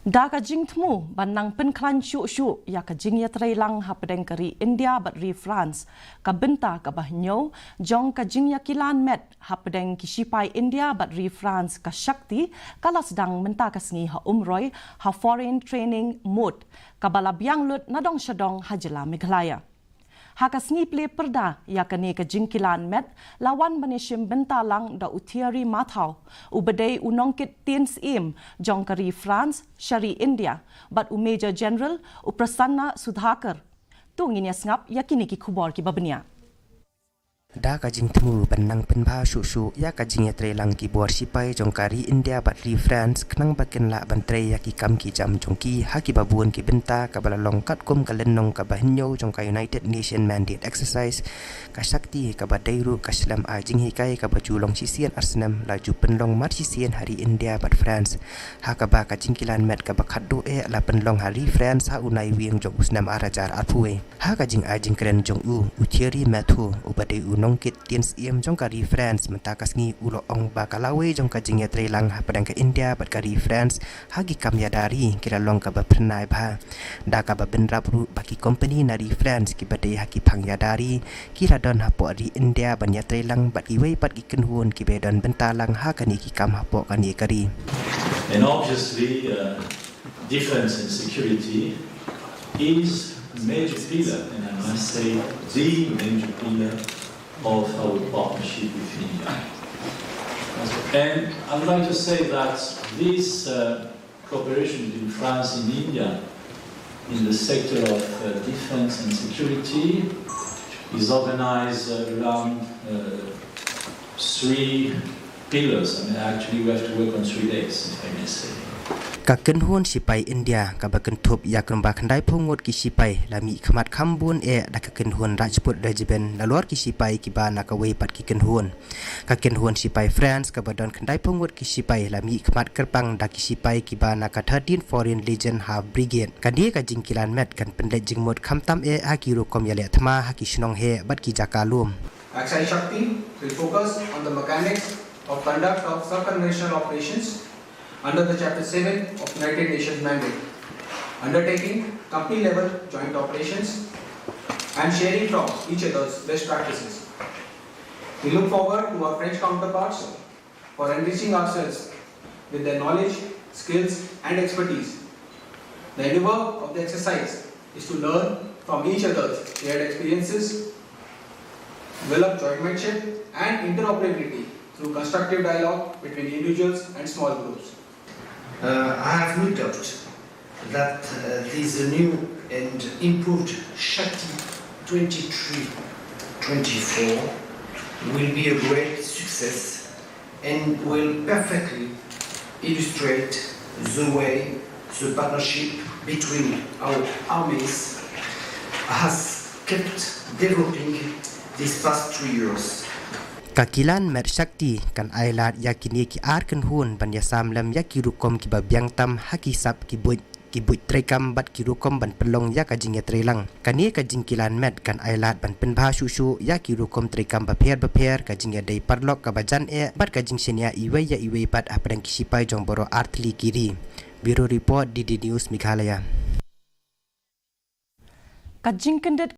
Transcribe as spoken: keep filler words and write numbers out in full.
Da ka jingthmu ban nang pynkhlaiñ shuh shuh ïa ka jingïatreilang hapdeng ka ri India bad ri France, ka bynta kaba hynñiew jong ka jingïakilan met hapdeng ki shipai India bad ri France, ka Shakti, ka la sdang mynta ka sngi ha Umroi ha Foreign Training Mode, kaba la biang lut na dong sha dong ha jylla Meghalaya. Ha ka sngi plie pyrda ïa kane ka jingkilan met, la wan ban ïashim bynta lang da u Thierry Martheau, uba dei u nongkit tien syiem jong ka ri France sha ri India, bad u Major General u Prasanna Sudhakar. To ngin ïa sngap ïa kine ki khubor kiba bniah. Da ka jingthmu ban nang pynbha shuh shuh ïa ka jingïatreilang ki bor shipai jong ka ri India bad ri France, khnang ba kin lah ban trei ïa ki kam ki jam jong ki ha kiba bun ki bynta, kaba la long katkum ka lynnong kaba hynñiew jong ka United Nation Mandate Exercise, ka Shakti, kaba dei ruh ka shlem ai jinghikai kaba ju long shisien ar snem, la ju pynlong mar shisien ha ri India bad France, ha kaba ka jingkilan met kaba khatduh eh la pynlong ha ri France ha u Naiwieng jong u snem ar hajar arphew wei. Ha ka jingai jingkren jong u, u Thierry Martheau, uba dei u nongkit tien syiem jong ka ri France, mynta ka sngi u la ong ba ka lawei jong ka jingïatreilang hapdeng ka India bad ka ri France ha ki kam ïada ri, ki la long kaba phyrnai bha, da kaba bynrap ruh ba ki kompani na ri France kiba dei ha ki phang ïada ri, ki la don hapoh ri India ban ïatreilang bad kiwei pat ki kynhun kiba don bynta lang ha kane ki kam hapoh kane ka ri. And obviously, uh, defense and security is a major pillar, and I must say the major pillar of our partnership with India. And I would like to say that this, uh, cooperation between France and India in the sector of, uh, defense and security is organized, uh, around, uh, three pillars. I mean, actually, we have to work on three days, if I may say. Ka kynhun shipai India kaba kynthup ïa kumba khyndai phew ngut ki shipai la mih khmat kham bun eh da ka kynhun Rajput Regiment, la lor ki shipai kiba na kawei pat ki kynhun. Ka kynhun shipai France kaba don khyndai phew ngut ki shipai la mih khmat kyrpang da ki shipai kiba na ka thirteen Foreign Legion Half Brigade. Kane ka jingkilan met kan pynleit jingmut khamtam eh ha ki rukom ïaleh thma ha ki shnong heh bad ki jaka lum. Aksai Shakti will focus on the mechanics of conduct of circumnational operations under the Chapter seven of United Nations Mandate, undertaking company-level joint operations and sharing from each other's best practices. We look forward to our French counterparts for enriching ourselves with their knowledge, skills, and expertise. The endeavor of the exercise is to learn from each other's shared experiences, develop jointmanship and interoperability through constructive dialogue between individuals and small groups. Uh, I have no doubt that, uh, this new and improved Shakti twenty-three twenty-four will be a great success and will perfectly illustrate the way the partnership between our armies has kept developing these past two years. Ka kilan met Shakti kan ai lad ïa kine ki ar kynhun ban ïasam lem ïa ki rukom kiba biang tam ha ki sap ki buit, ki buit treikam bad ki rukom ban pynlong ïa ka jingïatreilang. Kane ka jingkilan met kan ai lad ban pynbha shuh shuh ïa ki rukom treikam bapher bapher, ka jingïadei paralok kaba jan eh bad ka jingshaniah iwei ïa iwei pat hapdeng ki shipai jong baroh ar tylli ki ri. Bureau Report, D D News Meghalaya. Ka jingkyndit